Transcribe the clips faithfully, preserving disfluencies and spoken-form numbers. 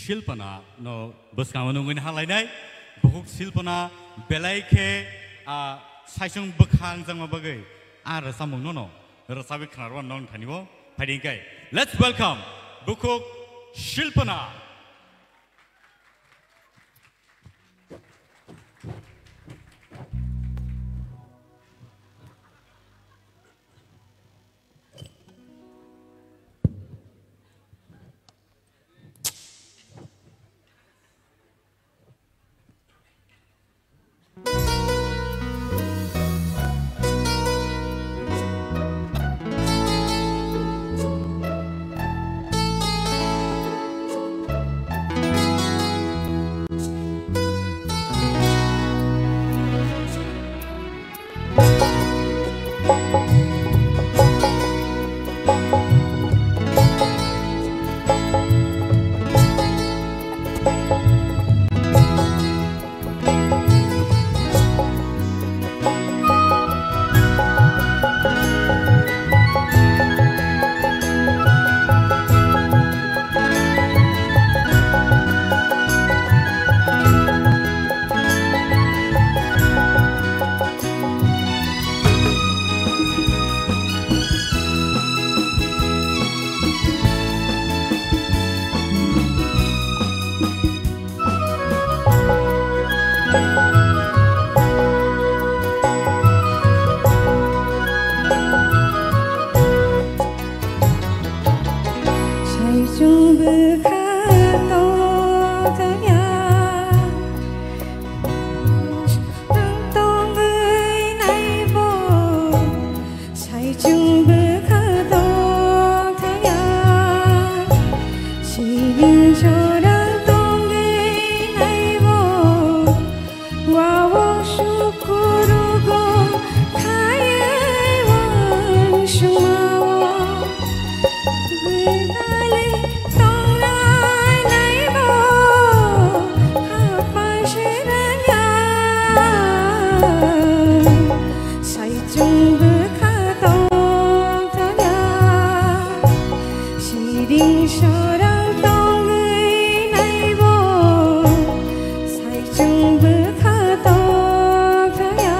Shilpana no bwskango nungwi halainai, bukhuk Shilpana belai khe, ah, saichung bwkha wngjakma bagwi a rwchapmung no no rwchapwi khwnarwano nong thani bo phaidi hwnkhe. Let's welcome bukhuk Shilpana. Saichung bwkha tongthokya, ang tongwi naibo. Saichung bwkha tongthokya, siring sorang tongwi naibo. Wao sukurugo khaiwi wansukmao. Bwdalwi tongna naibo, hapha serangya. Saichung bwkha tongthokya, siring sorang tongwi naibo. Saichung bwkha tongthokya.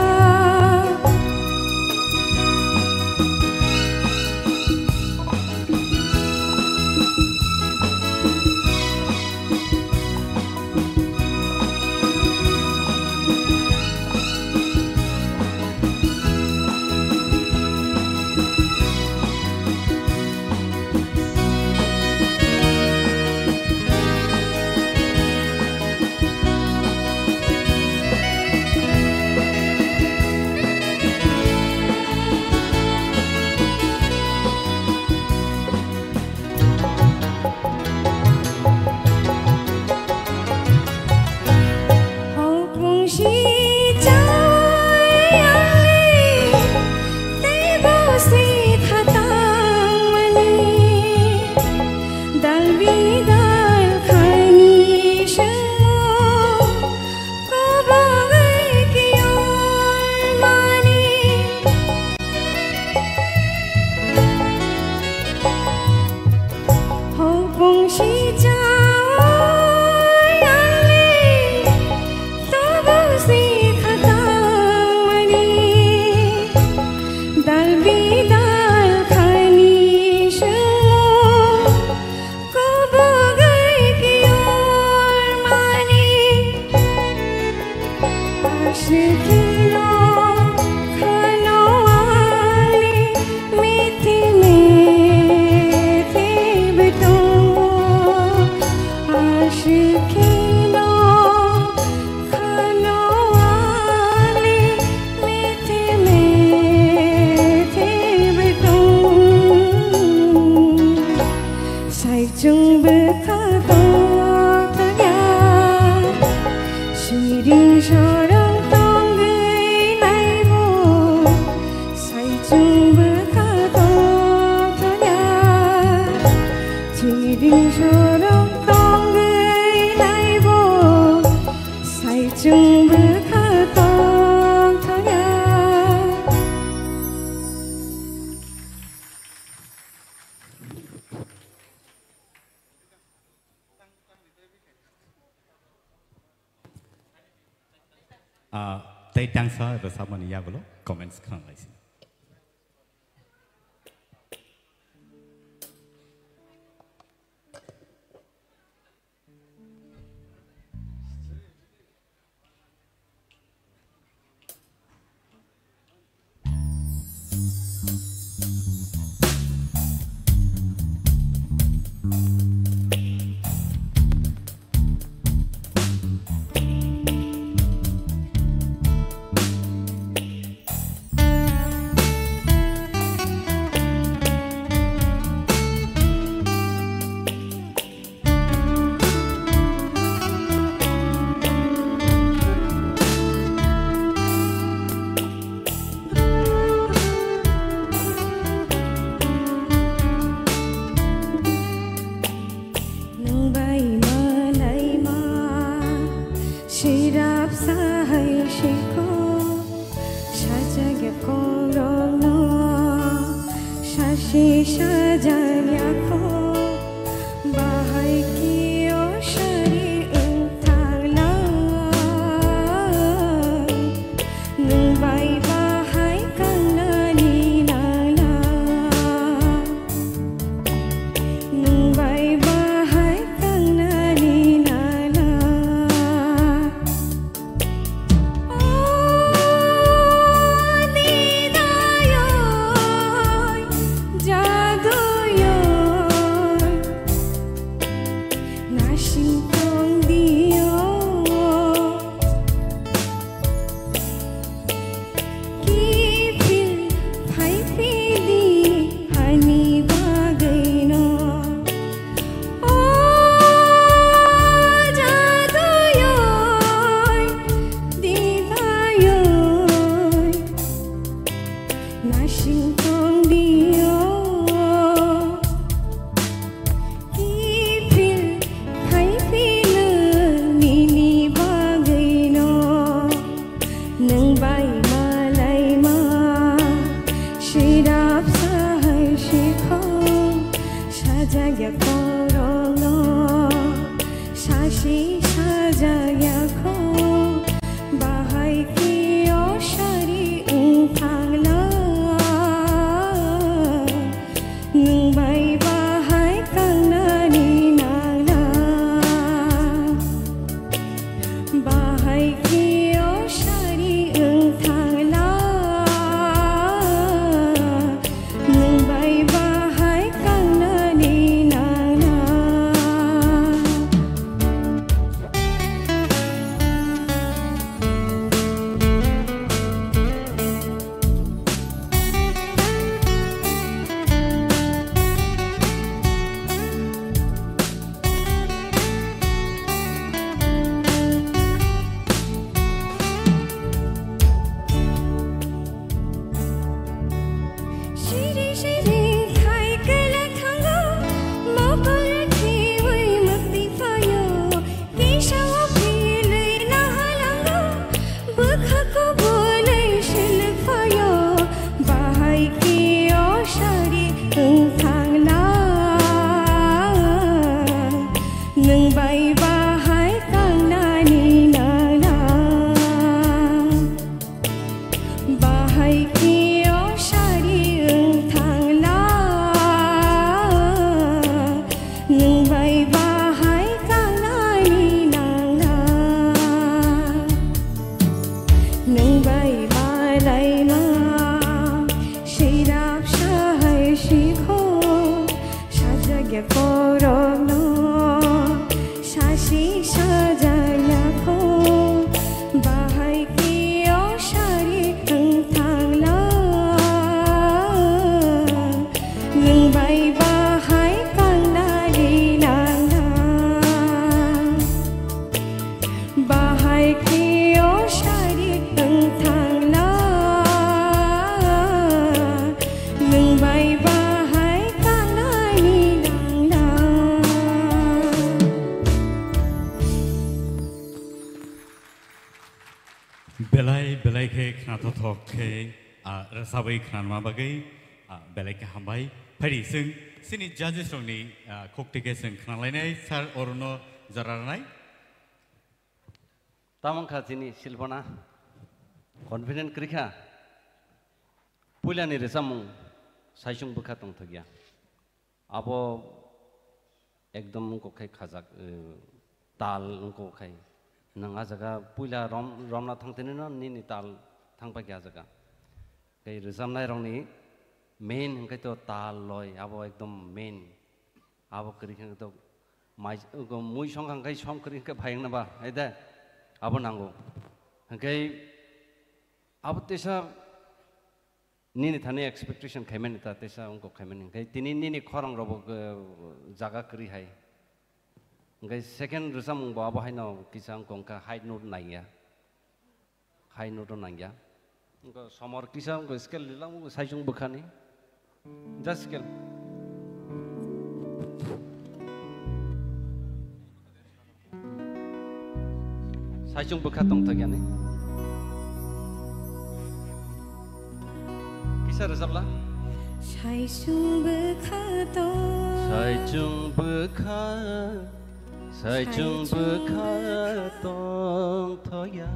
Hopung si chai ali, tei bo si khatang mani. Dal bidal khaini sengmo, kobo gai kiyor mani. Hopung si chai ali, tobo si khatang mani. Dal bidal khaini sengmo, kobo gai kiyor mani. Aswk kheno khano ani mithi mithi betongo. Aswk kheno khano ani mithi mithi betongo. Saichung bwkha tongthokya, siring sorang tongwi naibo. Saichung bwkha tongthokya, siring sorang tongwi naibo. Saichung bwkha tongthokya. Ah, tei tangsa rwchapmani yagulo comments khwnang lai si. Nwng bai malaima, sirap sahai sikho, sajagya kongrokno, sasi sajakya kho, bahai khe o sari wng thangla. Nwng bai bahai kangnani nangla. Nwng bai bahai kangnani nangla. O nidayoi, jaduyoi, nasing tongdio. Kiphil phaiphili ani bagwino. O jaduyoi, didayoi, nasing tongdio. Kiphil phaiphino nini bagwino, nwng bai malaima, sirap sahai sikho, sajagya kongrokno, sasi sajakya kho, bahai khe o sari wng thangla. Nwng bai bahai kangnani nangla. Bahai khe o sari wng thangla. Nwng bai bahai kangnani nangla. Siri siri khai kwla thango, mokol khiwi mwktwi phaio, kisa o philwi nahalango, bwkha kubunwi silwi phaio, bahai khe o sari wng thangla, nwng bai bahai kangnani nangla. Bahai khe o sari wng thangla, nwng bai bahai kangnani nangla. Nwng bai malaima, sirap sahai sikho, sajakya borokno, sasi sajakya kho, bahai khe o sari wng thangla, nwng bai bahai kangnani nangla. Bahai khe o sari wng thangla, nwng bai bahai kangnani nangla. Belai belai khe khnathothok khe, ah, rwchabwi khnanma bagwi, ah, belai khe hambai. Phaidi chwng chini judges rokni, ah, khukti khe chwng khnalainai, sir, orono jora rwnai. Tamo wngkha chini silpana. Confident kwrwi kha. Puilani rwchapmung saichung bwkha tongthokya. Abo ekdom wngkok khai khajak, eh, tal wngkok khai. Nwng a jaga puila rom-, romna thangtini no nini tal thangpaikha a jaga. Tei rwchapnairokni main hwnkhe to tal loi, abo ekdom main. Abo kwrwi khe to mai, mui song kha hwnkhe song kwrwi hwnkhe phai wngna ba, hai de? Abo nango. Hwnkhe abo teisa nini thani expectation khaimani ta, teisa wngkok khaimani. Hwnkhe tini nini khorang rokbo, eh, jaga kwrwi hai. Hwnkhe second rwchapmung bo abo haino kisa wngkha high note nangya. High note o nangya. Wngkha somor kisa wngkha scale lilang wngkha saichung bwkhani. Just scale. Saichung bwkha tongthok yani. Kisa rwchapla. Saichung bwkha tong. Saichung bwkha. Saichung bwkha tongthokya.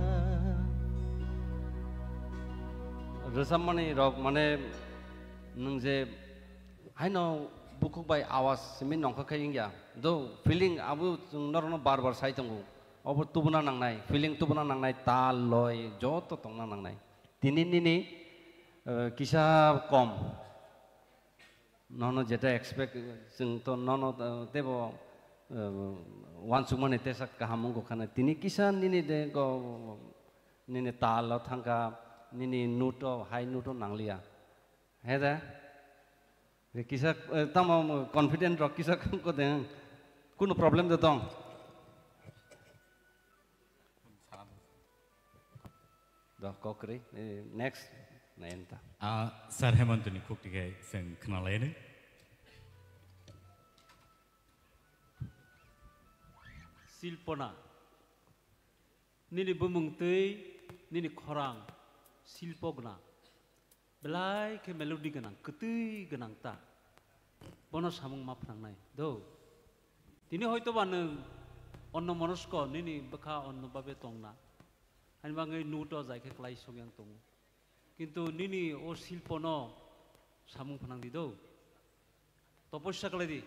Rwchapmani rok mane nwng je haino bukhuk bai awas simi nongkha khe wngya. Do feeling abo chwng norokno bar bar sai tongo. Obo tubuna nangnai, feeling tubuna nangnai, tal loi joto tongna nangnai. Tini nini, eh, kisa kom. Nono jeta expect, chwng to nono, eh, tebo, eh, uansukmani tesa kaham wngkha na. Tini kisa nini de go, nini tal o thangkha, nini note o, high note o nangliya. He da? Kisa, eh, tamo confident rok kisa ko de. Kunu problem de tong. Doh, kokri, eh, next, nayan ta. Ah, Sir Hemantoni khukti khe chwng khwnalaini. Silpona, nini bumung twi, nini khorang, silpo gwnang. Belai khe melody gwnang, kwtwi gwnang ta. Bono samung ma phnangnai, do. Tini hoito ba nwng onno monosko, nini bwkha onno babe tongna. Ani bagwi note o jai khe klai song yang tongo. Kintu nini o silpono samung phnang di do. Toposya khlai di,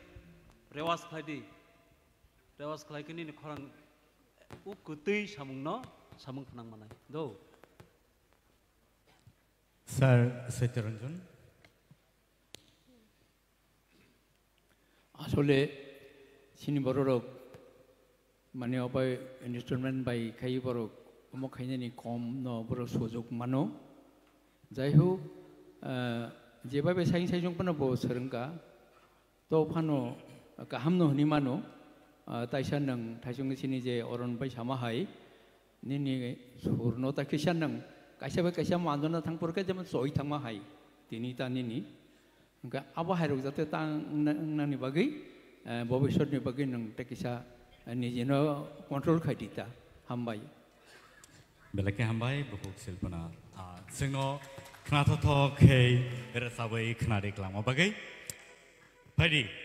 rewas khlai di. Rewas khlai khe nini khorang o kwtwi samungno samung phnang manai do. Sir Saitya Ranjan. Asole chini bororok mane obai instrument bai khai borok omo khainani kom no borok sujok mano. Jai ho, ah, jebabe saing saijong phano bo swrwngkha. To phano kaham no hwnwi mano, ah, taisa nwng thaisong sini je oron bai sama hai, nini sur no ta kisa nwng kaisa bai kaisa manjona thang por khe jemon choi thangma hai, tini ta nini. Hwnkhe abo hai rok jate ta wng-, wngnani bagwi, eh, bobiswt ni bagwi nwng ta kisa, eh, niji no control khai di ta. Hambai. Belai khe hambai, bukhuk silpona, ah, chwngno khnathokthok khe rwchabwi khna ri kwlangma bagwi. Phaidi,